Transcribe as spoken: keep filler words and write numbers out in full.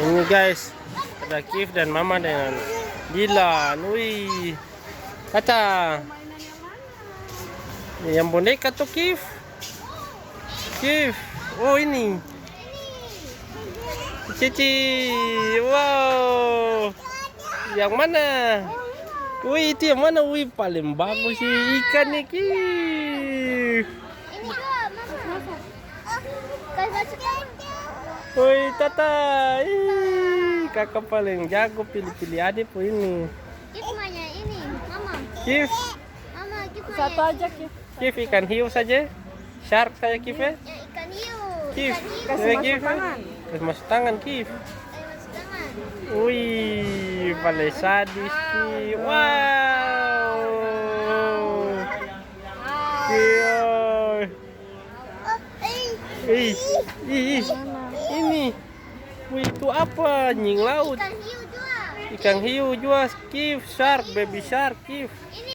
Ini guys, ada Kif dan Mama dengan Dilan. Wih, Tata. Yang boneka tuh, Kif. Kif. Oh, ini. Cici. Wow. Yang mana? Wih, itu yang mana? Wih, paling bagus sih ikan nih, Kif. Ini juga, Mama. Kasih masuk, Mama. Woi, Tata. Ih, kaka paling jago pilih-pilih ade pung ini. Kif manya ini, Mama. Kif. Mama, Kif manya. Satu aja, Kif. Kif ikan hiu saja. Shark saja, Kif, eh. Ya, ikan hiu. Kif. Ikan hiu. Kasih masuk tangan. Kasih masuk tangan, Kif. Kasih masuk tangan. Wih, paling sadis, Kif. Wow. Kif. Ih, ih, ih. Ini. Wih, itu apa? Nying laut. Ikan hiu jua. Ikan hiu jua, Kif. Shark, baby shark, Kif. Ini